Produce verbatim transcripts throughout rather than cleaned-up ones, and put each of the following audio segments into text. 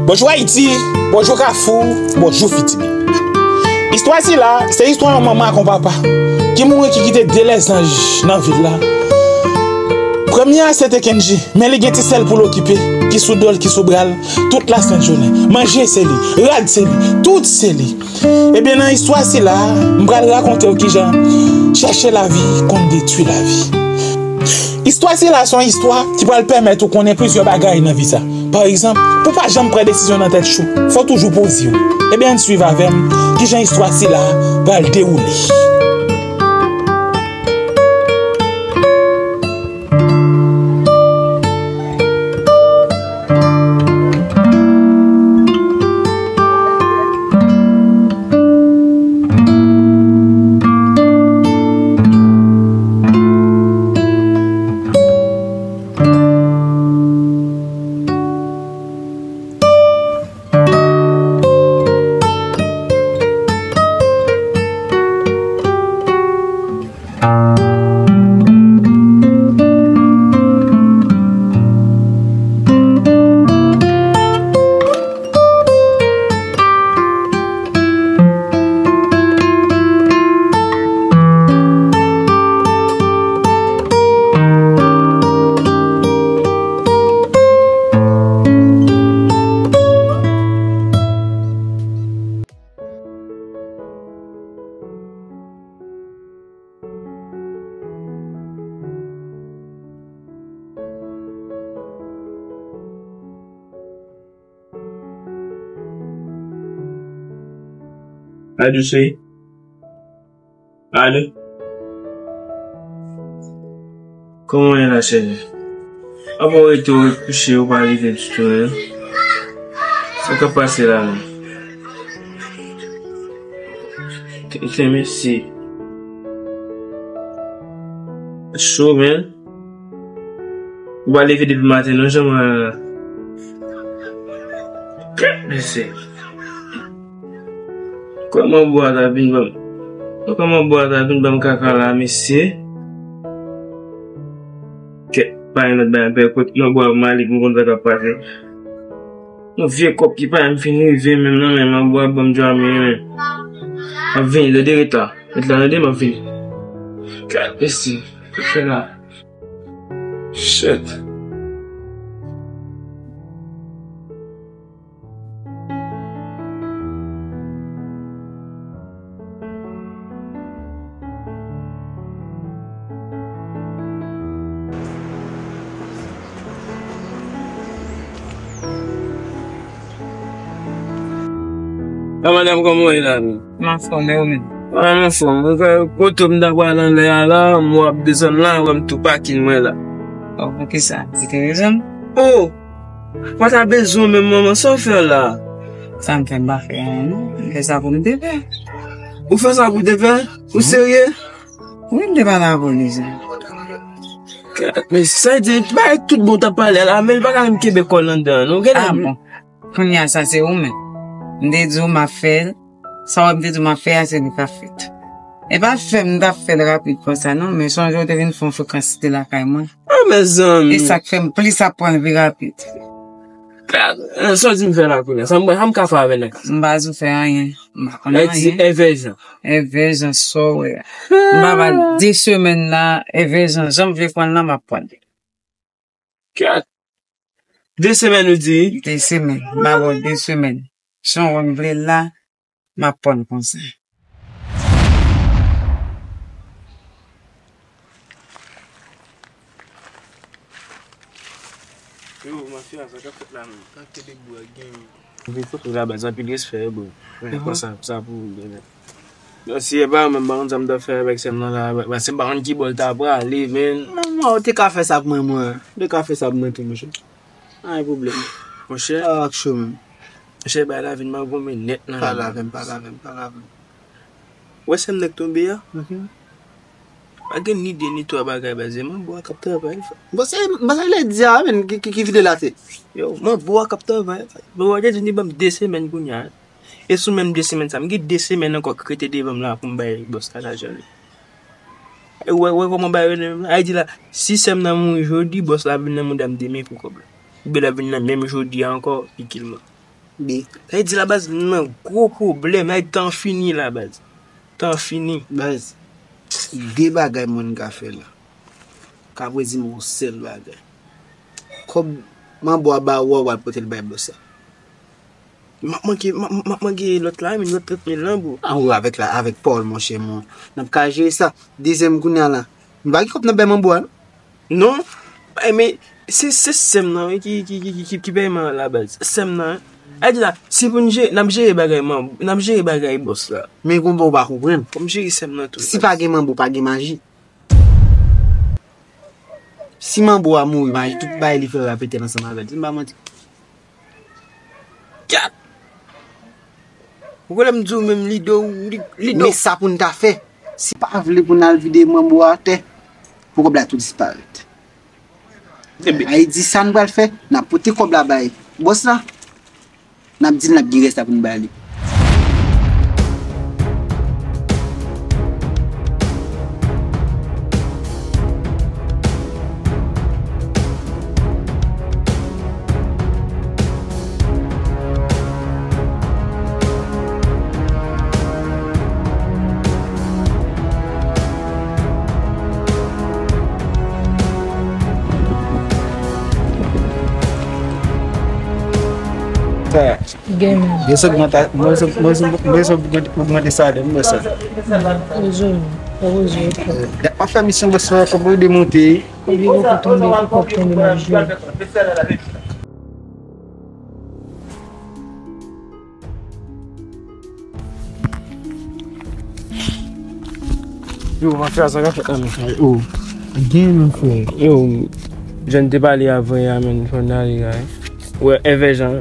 Bonjou Ayiti, bonjou Kafou, bonjou Fitimi. Istwa sila, se istwa yon manman ak yon papa ki mouri, ki kite de lèzanj nan vil la. Premye a se te Kendji, men li gen ti sè l pou l okipe, ki sou do l, ki sou bra l, tout lasent jounen. Manje se li, rad se li, tout se li. Ebyen, nan istwa sila, m pral rakonte w kijan chèche lavi konn detwi lavi. Istwa sila se yon istwa ki pral pèmèt ou konnen plizyè bagay nan vi sa. Pa egzanp, pou pa janm pran desizyon nan tèt cho, fò w toujou poze w. Ebyen, ann swiv avè m kijan istwa sila pral dewoule. Adousi. Alo. Kòman w ye la, cheri? Apa w rete, w ret kouche, w pa leve ditou, en? Sa k ap pase la menm? Tenten, mesye. Cho, men. Ou pa leve depi maten, non, jan mwen la. Kèt, mesye. Kòman bwa ta vin ban m? Kòman bwa ta vin ban m kaka la, mesye? Kèt, pa gen lòt bagay, pè, kot mwen bwa malik, m konn sa k ap pase. Yon vye kòb ki pa janm fin rive menm nan men m, bwa ban m djòl men. M ap vini, tande, ret la. Ret la, tande, m ap vini. Kèt, mesye. Sa k fè la? Shit. A, madanm, kòman w ye la menm? M anfòm, e ou menm? Mwen anfòm. Mwen kwè kote m ta pral anlè a la, m wè w ap desann la, wè m tou pakin mwen la. Oh, poukisa? Ou te bezwen m? Oh! Mwen ta bezwen w menm, manman, sa w fè la? Sa m fè, m pa fè anyen, non. M fè sa pou m te fè. Ou fè sa pou w te fè? Ou serye? Wi, m te pale avè w deja. Men sa di, bay tout bon w t ap pale a la, men li pa ka menm kenbe kò l anndan, non. Gade. Ah bon. Kounye a sa se ou menm. M te di w m ap fè l. Sa w wè m te di w m ap fè a, se li k ap fèt. E pa fè m t ap fè l rapid konsa non, men sonje w te vin fè yon frekansite lakay mwen. Ah, mezanmi. E sa k fè m plis ap pran vi rapid. Gad, sa w di m fè la kounye a? Sa m, sa m ka fè avè nèg sa? M pa di w fè anyen. M pa konn anyen. Evèjan. Evèjan, sa w wè a? M pa ba l de semèn la, evèjan, jan m vle pran l la, m ap pran l. Kèt. De semèn ou di? De semèn. M ba w de semèn. Jan w vle l la, m ap pran l konsa. Yo, mafya, sa k ap fèt la menm? Kante de bwa gen. Anpil foto la, baz, anpil respè, bro. Mwen, konsa, sa pou ou, bro. Bon, si e pa mwen, m pa konn sa m t ap fè avèk sè m nan la, paske m pa konn ki bò l ta prale, men. Non, non, ou te ka fè sa pou mwen, mwen. Ou te ka fè sa pou mwen tou, monchè. Pa gen pwoblèm. Monchè. Sa ak cho, menm. Monchè, bay lavi n mangonmen nèt nan la. Pa lave m, pa lave m, pa lave m. Ou wè sè m nan k tonbe a? Mhm. Pa gen ni de ni twa bagay, baz, e manbo a k ap travay. Bon, se, bon, sa lè di a, menm, ki, ki, ki vide la te. Yo, manbo a k ap travay. Manbo a te di li ban m de semèn kounye a. E sou menm de semèn sa, m gen de semèn ankò k rete devan m la pou m bay bòs la lajan li. E wè, wè kòman bagay yo menm la. Ay di la, si sè m nan mouri jodi, bòs la vin nan mouda m demen pou kòb la. Oubyen l ap vin nan menm jodi a ankò, li kil mwen. Bi. Sa vle di la baz, m nan gwo pwoblèm, la tan fini la baz. Tan fini. Baz, de bagay moun ka fè la. Ka vle di m yon sèl bagay. Kòb manbo a ba ou a, w al pote l bay bòs la. M ap manke, m ap, m ap manke lòt la, men lòt trant mil lan, bro. An ou avèk la, avèk pawòl, monchè, mon. N ap ka jere sa. Dezyèm kounye a la. M pa gen kòb nan bay manbo a, non. Non. Ay, men, se, se sè m nan, wi, ki, ki, ki, ki, ki, ki pèman an la baz. Sè m nan, wi. Ay, di la, si pou n jere, n ap jere bagay manbo, n ap jere bagay bòs la. Men konpa ou pa konprann. Fò m jere sè m nan tou. Si pa gen manbo, pa gen maji. Si manbo a mouri, maji tout bagay li fè yo ap etèn ansanm avè l. Si m pa manti. Kat! Ou konn lè m di w menm li do, li, li do. Men sa pou n ta fè. Si pa vle pou n al vide manbo a atè, pou kòb la tou disparèt. Ebyen. Ayiti sa n pral fè, n ap pote kòb la bay bòs la. N ap di l n ap gen rès la pou n ba li. Sa, gen menm. Gen sa ogmanta-, mwen sa, mwen sa, mwen sa ogmante salè m, mwen sa. Poze w, poze w. Dat m ap fè misyon bòs la, kòb yo demonte. Kòb yo poko tonbe, pou kòb tonbe m ap jwe. Yo, mafya sa ka fèt la, men. Ay, oh. Gen, men, frè. Yo, jan n te pale avan yè a, men, fò n ale la, wi. Wè, Èvè Jan,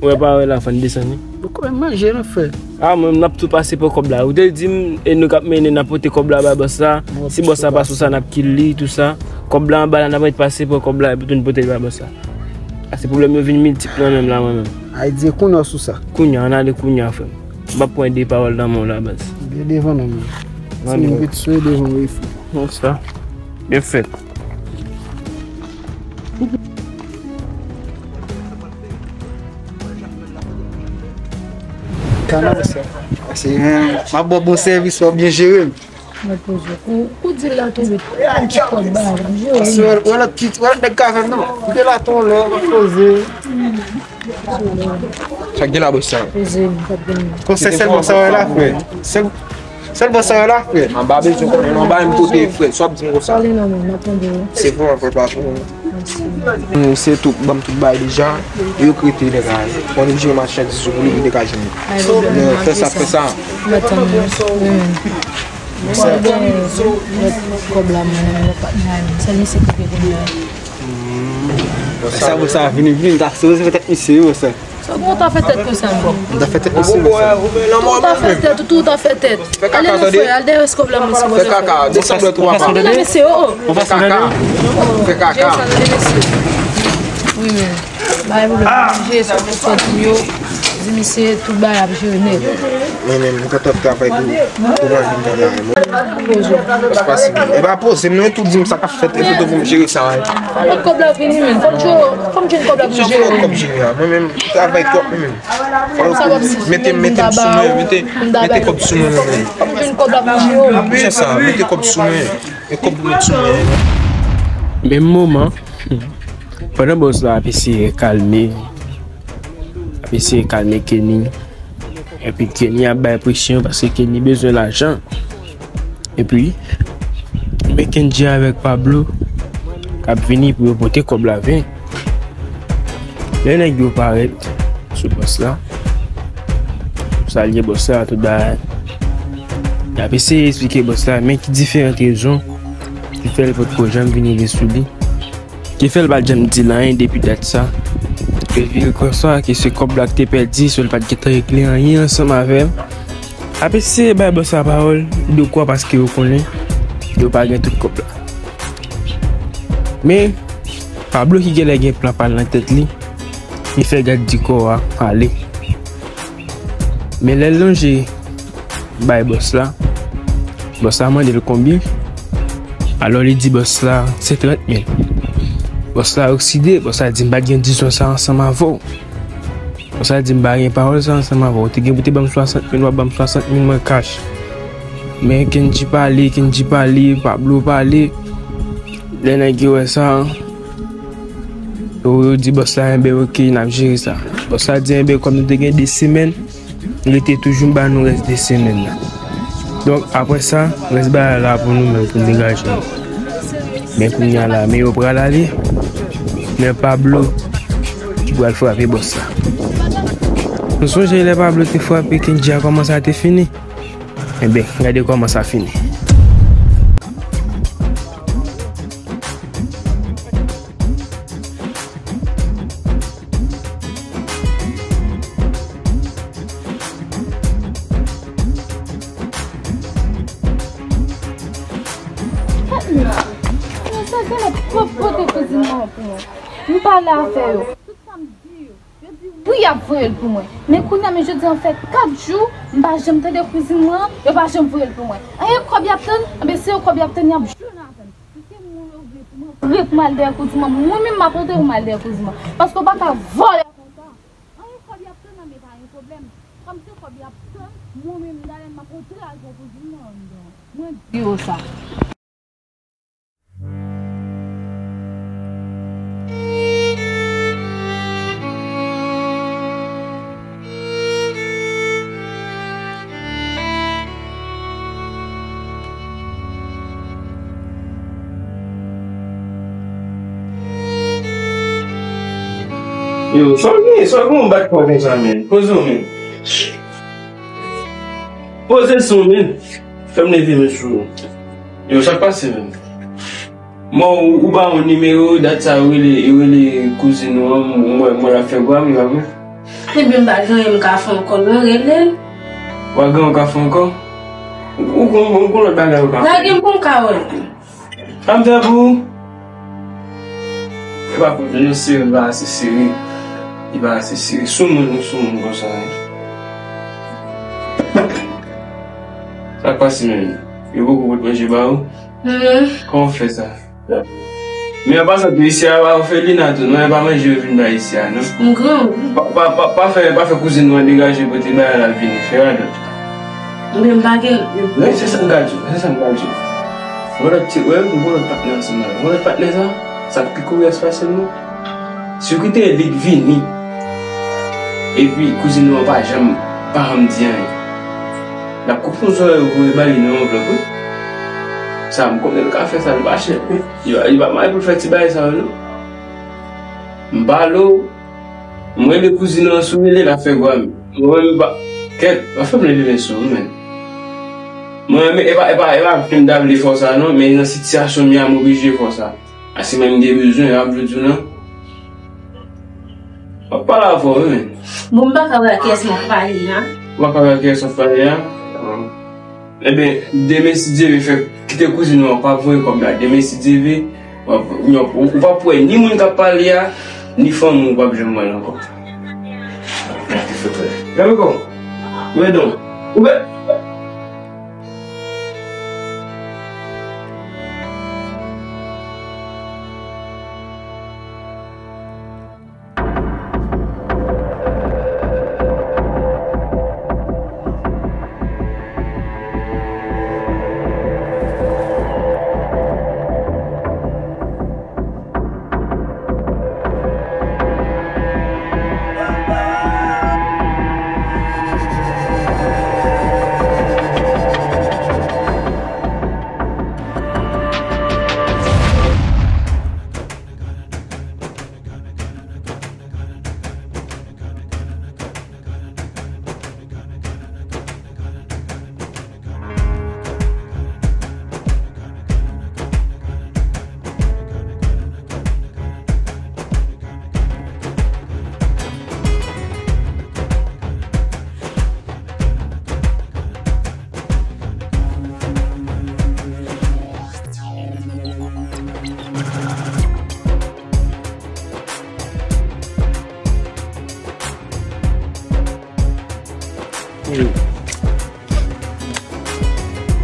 wè, pa wè la, fò n desann, wi. Yo, kòm manje, non, frè. A, mwen, n ap tou pase pou kòb la. Ou te di m, e nou k ap mennen, n ap pote kòb la ba bòs la. Si bòs la pa sou sa, n ap kill li, tou sa. Kòb la anba la, n ap ret pase pou kòb la, epi tou n pote l ba bòs la. A, se pwoblèm yo vin miltip nan men m la, mwen menm. Ay, di kounye a sou sa. Kounye a, ann ale kounye a, frè m. M p ap pran de pawòl nan men w la, baz. Byen devan non, men. Ti moun vit sou devan wi, frè. Konsa. Byen fèt. Kanal sa. Se, m ap ba w bon sèvis, w ap byen jere m. Mwen poze. Kou, kou dil la tonbe, tout kòb ba, m jere. Paske wè lòt ti, wè lòt nèg ka fè m non. Kite la ton lè, w ap poze. Sa k gen la, bòs sa? Poze, m p ap gen. Konsèy sèlman sa wè la, frè. Sèl, sèl bòs sa wè la, frè. Anba bezwen konnen, non, ba m kote, frè. Sa w ap di m konsa. Pale non, mwen, m ap tande w. Se pou mwen, frè, pa pou mwen. Mèsi. Se tout, ban m tout bagay deja. Yo k rete nèg la. Mwen te jere machandiz ou pou li, li te ka jwenn. Ay, fè sa, fè sa. M ap tann ou. Wi, men. Mwen gen lòt kòb la, mwen, mwen pa t bay, men sèl misye ki gen kounye a. Sa, sa, vini, vini, m ta sipoze fè tèt misye, wi, sa. Sa, bon, w ta fè tèt konsa, mwen. M ta fè tèt misye, wi, sa. Ou ta fè tèt, ou tou, ou ta fè tèt. Ale non, frè, al dèyè rès kòb la, mwen, si w bezwen fè. Fè kaka, desann dwe twa pa. Vini la, mesye, oh, oh. Fè kaka. Fè kaka. Jere sa, mesye. Wi, men. Bay pwoblèm, manje, sa pou fè pou yo. Di misye tout bagay ap jere nèt. Mwen menm, m kontan travay pou, pou mwen vin travay. Poze. E pa poze m non, e tou di m sa k ap fèt, e tou pou m jere sa, wi. Lòt kòb la vini, men. Fò m jere, fò m jwenn kòb la pou m jere. Fò m jere, mwen menm, travay twòp, mwen menm. Fò m mete, mete m sou mwen, mete, mete kòb sou mwen, mwen menm. Fò m jwenn kòb la pou m jere. Se sa, mete kòb sou mwen. E kòb pou mete sou mwen. Menm moman, pandan bòs la ap eseye kalme, ap eseye kalme Kenny, epi Kenny ap bay presyon paske Kenny bezwen lajan. Epi, men Kenny avèk Pablo k ap vini pou yo pote kòb la vin. Lè nèg yo parèt sou bòs la, salye bòs la, tout bagay. Y ap eseye eksplike bòs la, men ki diferan rezon ki fè l potko janm vin rive sou li. Ki fè l pa t janm di l anyen depi dat sa. Ke l vire konsa, ke se kòb la k te pèdi, so l pa t gentan regle anyen ansanm avè l. Ap eseye bay bòs la pawòl, de kwa paske yo konnen yo pa gen tout kòb la. Men, Pablo ki genlè gen plan pa l nan tèt li, li fè gad di kò a ale. Men lè l lonje bay bòs la, bòs la mande l konbyen. Alò li di bòs la se trant mil. Bòs la okside, bòs la di m pa t gen dizon sa ansanm avè w. Sa di m pa gen pawòl sa ansanm avè w. Ou te gen pou te ban m swasant mil, w ap ban m swasant mil mwen kach. Men Kendji pale, Kendji pale, Pablo pale. Lè nèg yo wè sa, yo, yo di bòs la, enben, oke, n ap jere sa. Bòs la di, enben, kòm nou te gen de semèn, rete toujou ba nou rès de semèn nan. Donk, apre sa, rès bagay la pou nou menm, pou n degaje nou. Men kounye a la, men yo pral ale, men Pablo ki pral frape bòs la. Nou sonje lè Pablo te frape Kendji a, kòman sa te fini? Enben, gade kòman sa fini. Sa genlè pwòp pote kouzin mwen pou mwen. M pale avè yo. Tout sa m di yo, yo di wi, y ap voye l pou mwen. Men kounye a, men jodi a fè kat jou, m pa janm tande kouzin mwen an, yo pa janm voye l pou mwen. Anyen kòb y ap tann, anben se yo kòb y ap tann, y ap jwenn avè m. Si se mwen yo vle pou mwen, vre pou m al dèyè kouzin mwen, mwen menm m ap antre pou m al dèyè kouzin mwen. Paske w pa ka vòlè konsa. Anyen kòb y ap tann nan, men pa gen pwoblèm. Kòm se kòb y ap tann, mwen menm, Dalen, m ap antre al pran kouzin mwen anndan. Mwen di yo sa. Yo, sa w gen, sa w gen yon bat kò konsa, men. Poze w, men. Poze sou, men. Fè m leve men sou ou. Yo, sa k pase, men. Mò, ou, ou ba yon nimewo, dat sa, yo rele, yo rele kouzin ou an, mwen, mwen, l ap fè gwa m, li pa vre? Ebyen, m pa gen anyen m ka fè ankò, non, rele l. Ou pa gen anyen w ka fè ankò? Ou, ou, ou, ou, ou lòt bagay ou ka fè? Lage m pou m ka wè. Sa m fè pou ou? E pa pou nou sere, li pa ase sere. Li pa ase sere. Soumoun, nou soumoun konsa, wi. Sa k pase menm? Yo poko pot manje ba ou? Kòman w fè sa? Men an pasan tou, isi a pa òfelina tou, non, e pa manje yo vin bay isi a, non. M grangou. Pa, pa, pa, pa fè, pa fè kouzin nou an degaje pote bagay la vini, fè radòt. Men m pa gen. Wi, se sa m ka di w, se sa m ka di w. Wè lòt ti, wè, m gon lòt patnè ansanm avè m. Wè lòt patnè sa, sa k pi koryès pase l, non. Si w kite li vini, epi kouzin nou an pa janm, pa janm di anyen, l ap koupe yon zòrèy ou voye ba li nan yon anvlòp, wi. Sa, m konnen l ka fè sa, l pa chèf, wi. Li pa, li pa mare pou l fè ti bagay sa yo, non. M pale w, m rele kouzin nan, si w rele l ap fè gwa m. Mwen menm m pa, kèt, pa fè m leve men sou ou, men. Mwen menm, e pa, e pa, e pa ke m ta vle fè w sa, non, men nan sitiyasyon m ye a, m oblije fè w sa. A si menm m gen bezwen, m ap vle di w, non. M ap pale avè w, wi, men. Bon, m pa ka wè ak kiyès m ap pale a. Ou pa ka wè ak kiyès w ap pale a? Ebyen, demen si Dye vle, fè kite kouzin ou an, pa voye kòb la. Demen si Dye vle, w ap, w ap, ou p ap wè ni moun k ap pale a, ni fanmi w, ou p ap janm wè l ankò. Gade kò w. Ou bèdon. Ou bè-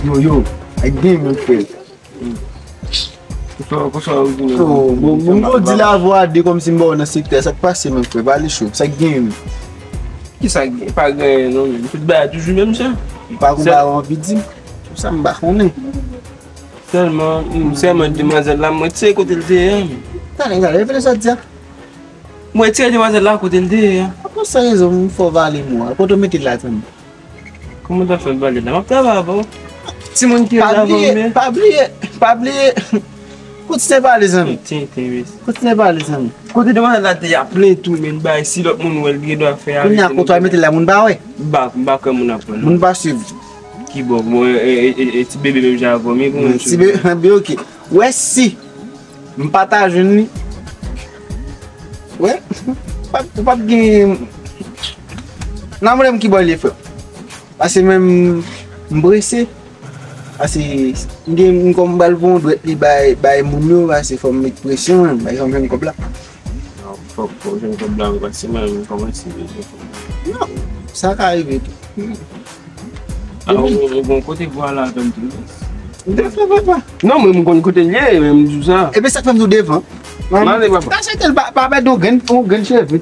Yo, yo, ak gen men frè. Konsa, konsa, ou di non. Bon, bon, bon, di la vwa de kòmsi m ba w nan sektè. Sa k pase, men frè? Pale cho. Sa k gen? Kisa k gen? Pa gen anyen non, menm. Tout bagay toujou menm jan. Ou pa gon bagay w anvi di m? Sa m pa konnen. Sèlman, m sèlman demwazèl la, m retire kote l te ye a. Tande, tande, repete sa w di a. M retire demwazèl la kote l te ye a. Akoz sa rezon m fè w vale mo a? Kote w mete l la, tande? Kòman w ta fè vale la? M ap travay avè w. Timoun ki rele avè w, men. Pa bliye, pa bliye, pa bliye. Kontinye pale, zanmi. Kontinye pale, zanmi. Kote demwazèl la te ye a plen tou, men bay si lòt moun wè l gen dwa fè avè. Kounye a, kote w al mete l la, moun pa wè? M pa, m pa kwè moun ap wè, non. Moun pa swiv. Kibò, bon, e, e, e, e, ti bebe menm jan avè w, men kòman ti bebe, ok. Wè si m pa ta jwenn li. Wè, ou p ap, ou p ap gen. Nan mwen menm kibò l ye, frè. Paske menm m prese. Paske m gen, m kòm m pral pran yon dwèt li bay, bay moun yo, paske fò m met presyon, bay fò m jwenn kòb la. Non, fòk, fòk jwenn kòb la, paske mwen menm m kòmanse bezwen kòb la. Non, sa ka rive tou. A, ou, ou gon kote vwa la avè m tou. Devan papa. Non, mwen m konn kote l ye, men m di w sa. Ebyen, sa k fè m di w devan. M ale, papa. Ka chante l, pa, pa pèdi yon grenn, yon grenn cheve.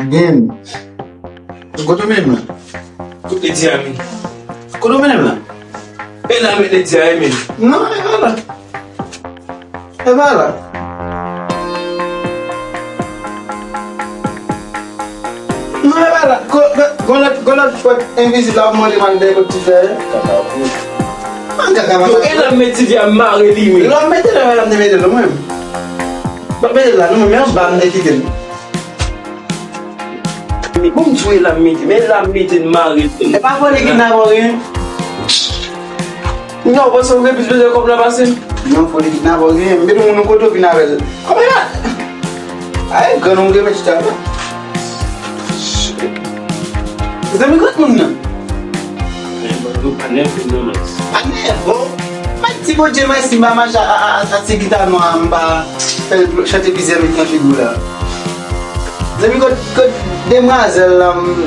Grenn. Kote w mennen m la? Kote Diamin? Kote w mennen m la? E la met Diamin. Non, e pa la. E pa la. Non, e pa la. Gon lòt, gon lòt pòt envizib la ap mande m al dèyè kot ti frè a. An kaka. Yo, e la met ti frè a mare li menm. Lè w mete l, lè m te mete l mwen. Mwen mete l la, non, men anba m te kite l. Bon, m di w e la m mete, men la m mete m mare. E pa fò li kidnape w gen. Non, ou panse ou gen plis bezwen kòb la pase m? Non, fò li kidnape w gen. M mete moun nan kote w vin avè l. Kòman la? Ay, grann ou gen mèt chita la. Zanmi granmoun nan. Pa nève non, Max. Pa nève. Mwen di Bondye mèsi, m pa mache a, a, a, a ti gita nwa a, m pa fè l chante plizyè minit nan figi w la. Zanmi, kot, kot demwazèl la, m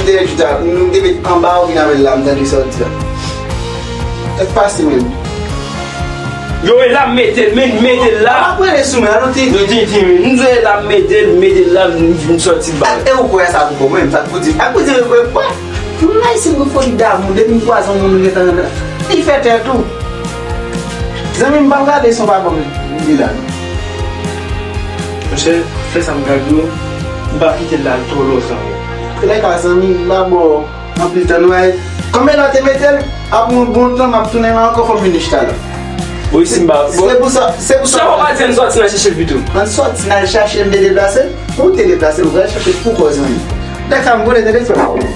te chita, m te met anba w vin avè l la, m tande sa w di a. Sa k pase menm? Yo, e la m mete l, men mete l la. Ap rele sou mwen, alò ti. Yo, ti, ti, men. M di w e la m mete l, mete l la, m, m sòti ba. E ou kwè sa pou kò mwen, sa pou di. Ak pou di, kwè, kwè. Moun ayisyen gen foli damou, depi m kwaze yon moun m gentan renmen. Li fè tèt ou. Zanmi m, pa gade son pa bon li la. Monchè, fè sa m gade w, m pa kite l al twò lontan. Se lè ka zanmi m, m pa bon. Anpil tan nou ay. Kòm e la te mete l, ap yon bon tan, m ap tounen la ankò, fò m vin chita la. Wi, si m pa. Se pou sa, se pou sa. Sa w pa di ann sòti nan chèche l pito. Ann sòti nan chache m te deplase, ou te deplase, ou pral chache pou kò zanmi. Dakar, m gode tande frè m.